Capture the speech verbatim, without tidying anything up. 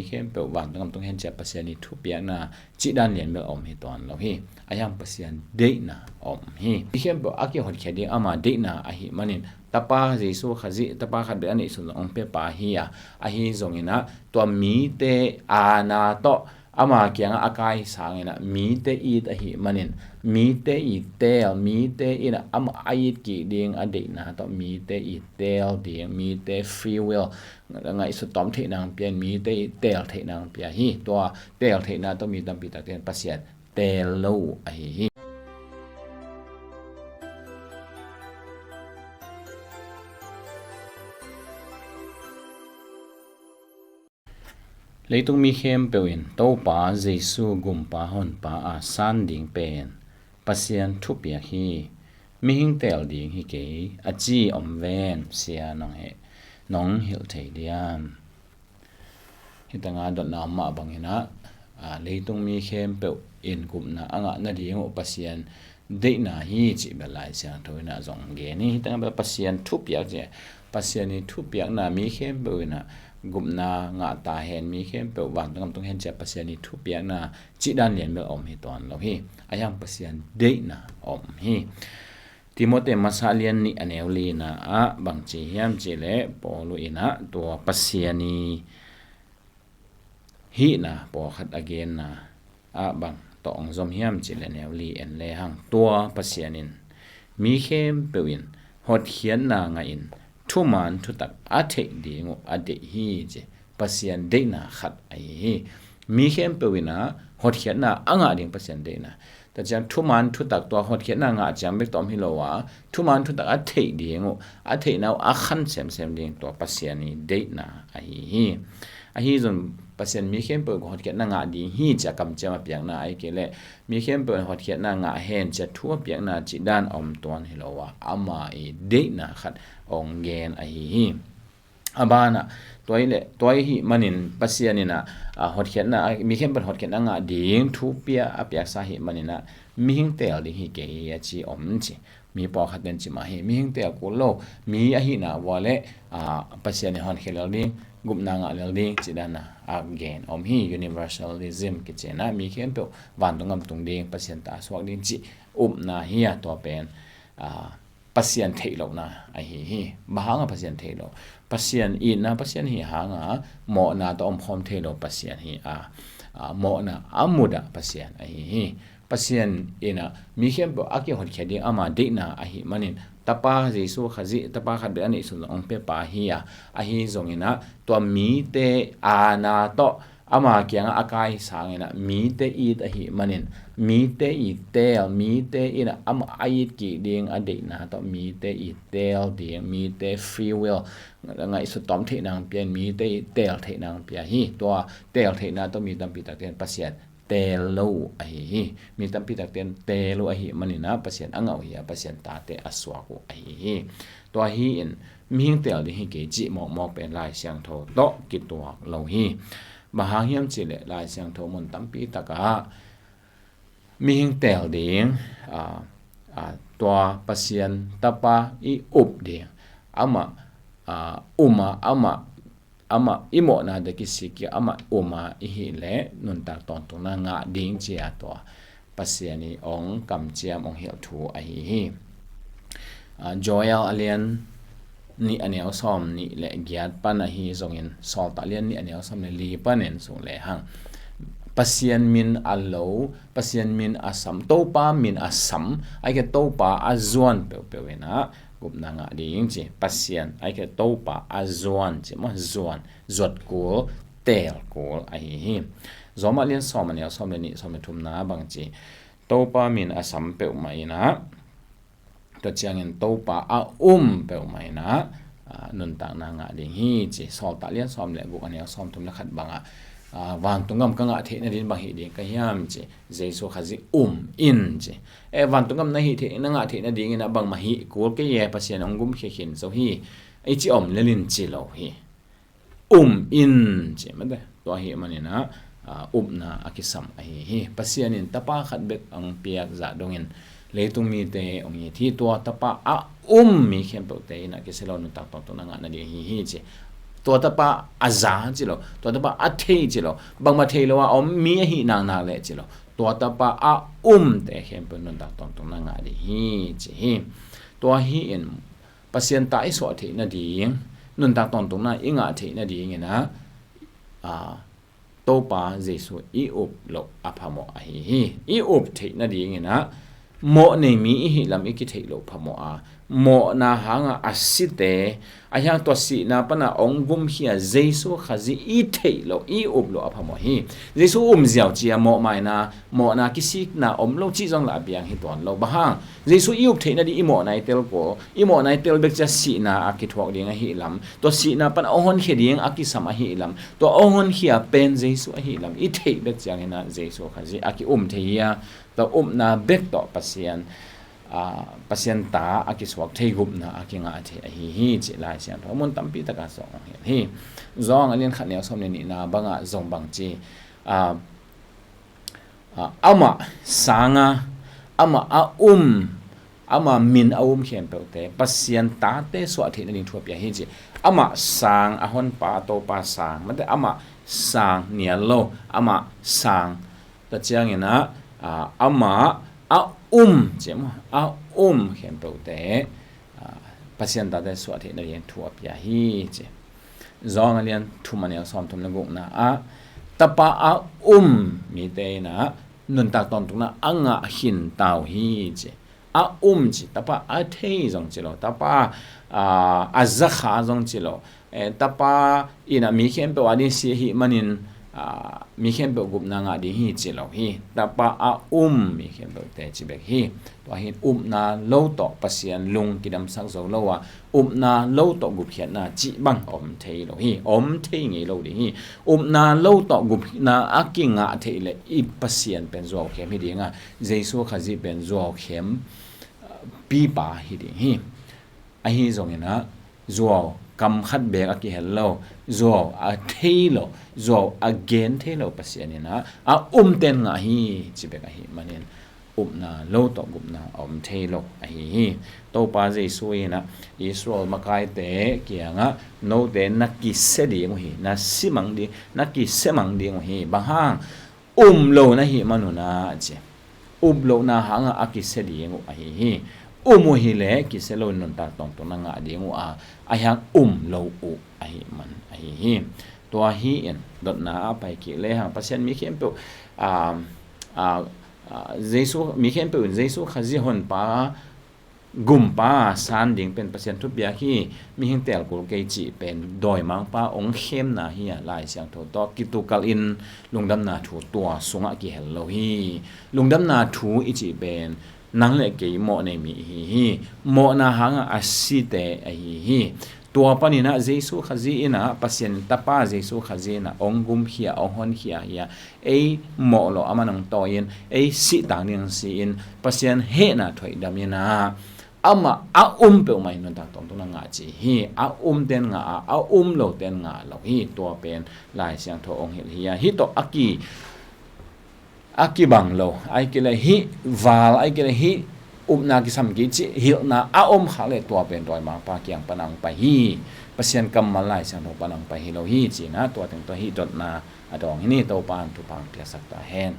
khempeuh vantung gam tung hen cia Pasian i thupiakna cih dan lianbel om hi tuan lo hi. A hiang Pasian deihna om hi. Mi khempeuh a kihotkhiat ding ama deihna ahi manin Tapa Jesu Khazih, Tapa khat bek a neihsun zong hong pia pa hi a, ahi zongin ah tua mite aana tawh ama kiangah a kai sangin ah mite it ahi manin mite i teel, mite in ah ama a it kik ding a deihna tawh mite i teel ding, mite free will, ngaihsut tawm theihna hong pia in, mite i teel theihna hong pia hi. Tua teel theihna tawh mi tampi takte in Pasian teel lo uh ahi hi. Leitung mi khempeuh in Topa Jesu Gumpa Honpa a san ding pen Pasian thupiak hi. Mihing teel ding hi kei a ci om ven, sia nong he, nong hilh thei diam? Hi tanga dotna om mah bangin ah, a, leitung mi khempeuh in gupna a ngah nading uh Pasian deihna hi cih bel Lai Siangtho in ah zong gen hi. Hi tanga bel Pasian thupiak ci, Pasian i thupiakna mi khempeuh in ah gupna ngah ta hen, mi khempeuh vantung gam tung hen cia Pasian i thupiakna cih dan lianbel om hi tuan lo hi. A hiang Pasian deihna om hi. Timote masa lian nih a neu lina ah bang ci hiam cih leh Paul in ah tua Pasian i hihna pawlkhat a genna ah bang tawh hong zom hiam cih leh neu li en le hang, tua Pasian in mi khempeuh in hotkhiatna ngahin thuman thutak a theih ding uh a deih hi ci. Pasian deihna khat ahi hi. Mi khempeuh in ah hotkhiatna a ngah ding Pasian deihna. Tua ciang thuman thutak tua hotkhiatna ngah ciang bek tawm hi lo a, thuman thutak a theih ding uh, a theihna uh a khan semsem ding tua Pasian i deihna ahi hi. Ahi zong Pasian mi khempeuh hotkhiatna ngah ding hi cia kamciam a piakna ahi kei leh mi khempeuh hotkhiatna ngah hen cia thu a piakna cih dan a om tuan hi lo a, ama i deihna khat hong gen ahi hi. A banah tua i leh, tua i hih manin Pasian in ah, a, hotkhiatna, a, mi khempeuh hotkhiatna ngah ding thu pia a piaksa hih manin ah mihing teel ding hi kei hi a ci om ci. Mi pawlkhat ten ci mah hi, mihing teel kul lo, mi ahihna vua leh, a, Pasian in hotkhiat lel ding, gupna ngah lel ding cih dan a, a gen om hi. Universalism kici in ah mi khempeuh vantung gam tung ding, Pasian ta a suak ding cih upna hi a, tua pen, a, Pasian theih lohna ahi hi. Bang hanga Pasian theih lo? Pasian itna Pasian hi hanga mawhna tawh omkhawm thei lo Pasian hi a, a, mawhna a mudah Pasian ahi hi. Pasian in ah mi khempeuh a kihotkhiat ding ama deihna ahi manin Tapa Jesu Khazih, Tapa khat bek a neihsun zong hong pia pa hi a, ahi zongin ah tua mite aana tawh ama kiangah a kai sangin ah mite it ahi manin mite i teel, mite in ah ama a it kik ding a deihna tawh mite i teel ding, mite free will, ngaihsut tawm theihna hong pia in, mite i teel theihna hong pia hi. Tua teel theihna tawh mi tampi takte in Pasian teel lo uh ahi hi. Mi tampi takte in teel uh ahi manin ah Pasian a ngah uh hi a, Pasian tate a suak uh ahi hi. Tua hi in mihing teel ding hi kei cih mawkmawk pen Lai Siangtho tawh kituak lo hi. Bang hang hiam cih leh Lai Siangtho mun tampi takah mihing teel ding, a, a, tua Pasian Tapa i up ding, amah, a, um a, amah, amah i mawhna dek i sik i amah um a i hih leh nuntak tawntungna ngah ding ci a tua Pasian i hong kamciam hong hilh thu ahi hi. A, Joel a lian nih a neu sawm nih le giat pan ahi zongin Sawltak lian nih a neu sawm le li pan en sung le hang, Pasian min a lo, Pasian min a sam, Topa min a sam, ahih kei leh Topa a zuan peuhpeuh in ah gupna ngah ding ci. Pasian ahih kei leh Topa a zuan ci maw, zuan, zuat kul, teel kul ahi hi. Roma lian sawm a neu sawm le nih, sawm le thumna bang ci, Topa min a sam peuhmah in ah, tua ciangin Topa a um peuhmah in ah, a, nuntakna ngah ding hi ci. Sawltak lian sawm le guk a neu sawm thum le khat bangah, a, vantung gam ka ngah theih nading bang hih ding ka hiam ci. Jesu Khazih um in ci. E, vantung gam na hih theih, na ngah theih nadingin ah bangmah hih kul kei e, Pasian hong gum khia khin zo hi, i ci om lel in ci lo hi. Um in ci mate. Tua ahih manin ah, a, upna a kisam ahi hi. Pasian in Tapa khat bek hong piak zah dongin leitung mite hong it hi. Tua Tapa a um mi khempeuhte in ah kisia lo nuntak tawntungna ngah nading ahi hi ci. Tua tapa a za ci lo, tua tapa a thei ci lo, bangmah thei lo a om mi ahi naknak leh ci lo, tua tapa a umte khempeuh nuntak tawntungna ngah ding hi ci hi. Tua hi in Pasian ta i suah theih nading, nuntak tawntungna i ngah theih nadingin ah, a, Topa Jesu i up loh a phamawh ahi hi. I up theih nadingin ah mawh nei mi i hih lam i kitheih loh phamawh a, mawhna hanga a site, a hiang tua sihna pana hong gumkhia Jesu Khazih i theih loh, i up loh a phamawh hi. Jesu um ziau cia mawh maina, mawhna kisikna om lo cih zong lah a piang hi tuan lo. Bang hang? Jesu i up theih nading i mawhna i tel kul, i mawhna i tel bek cia sihna a kithuak ding ahi lam, tua sihna pana hong honkhia ding a kisam ahi lam, tua hong honkhia pen Jesu ahi lam i theih bek ciangin ah Jesu Khazih a ki-um thei hi a, tua upna bek tawh Pasian, a, Pasian ta a kisuak thei, gupna a kingah thei ahi hi cih Lai Siangtho mun tampi taka sawk hong hilh hi. Johan a lian khat neu sawm le nihna bangah zong bang ci, a, a, amah sanga, amah a um, amah min a um khempeuhte Pasian tate suah theih nading thu a pia hi ci. Amah sang, a honpa a Topa sang, mate amah sang nial lo, amah sang ta ciangin ah, a, amah a um ci maw, a um khempeuhte, a, Pasian tate suah theih nading thu a pia hi ci. Johan a lian thum a neu sawmthum le gukna ah, tapa a um mite in ah nuntak tawntungna a ngah khin ta uh hi ci. A um ci, tapa a thei zong ci lo, tapa, a, a zakha zong ci lo, e, tapa in ah mi khempeuh a ding si ahih manin, a, mi khempeuh gupna ngah ding hi ci lo hi. Tapa a um mi khempeuhte ci bek hi. Tua hi in upna lo tawh Pasian lung kidamsak zo lo a, upna lo tawh gupkhiatna cih bang om thei lo hi, om thei ngei lo ding hi. Upna lo tawh gupna a kingah theih leh i Pasian pen zuaukhem hi ding a, Jesu Khazih pen zuaukhem, a, pipa hi ding hi. Ahi zongin ah zuau kam khat bek a kihel lo, zuau a thei lo, zuau a gen thei lo Pasian in ah a umten ngah hi ci bek ahih manin upna lo tawh gupna a om thei lo ahi hi. Topa Jesu in ah Israel makaite kiangah note na kisia ding uh hi, na si mang ding, na kisia mang ding uh hi. Bang hang? Um lo na hih manun ah a ci. Up lohna hangah a kisia ding uh ahi hi. Um uh hileh kisia lo in nuntak tawntungna ngah ding uh a, a hiang um lo uh ahih man ahi hi. Tua hi in dotna a pai kik lehang Pasian mi khempeuh, a, a, a, Jesu, mi khempeuh in Jesu Khazih honpa gumpa san ding pen Pasian thupiak hi, mihing tel kul kei cih pen dawimangpa hong khemna hi a, Lai Siangtho tawh kitukalin lungdamna thu tua sungah kihel lo hi. Lungdamna thu i cih pen nang le kei mawh nei mi i hi hi. Mawhna hangah a site ahi hi. Tua panin ah Jesu Khazih in ah, Pasian tapa Jesu Khazih in ah hong gumkhia, hong honkhia hi a, ei mawh loh amah in hong tawi in, ei sihtak ding hong si in, Pasian hehna thoihdam in ah, amah a um peuhmah in nuntak tawntungna ngah ci hi. A umten ngah a, a um loten ngah lo hi. Tua pen Lai Siangtho hong hilh hi a, hih tawh a ki a kibang lo, ahih kei leh hih val, ahih kei leh hih upna kisam kei cih hilhna a om khak leh tua pen dawimangpa kiang pan a hong pai hi. Pasian kammal Lai Siangtho pan a hong pai hi lo hi ci-in ah tua teng tawh hih dotna a dawng hi ni. Topa in thupha hong piaksak ta hen.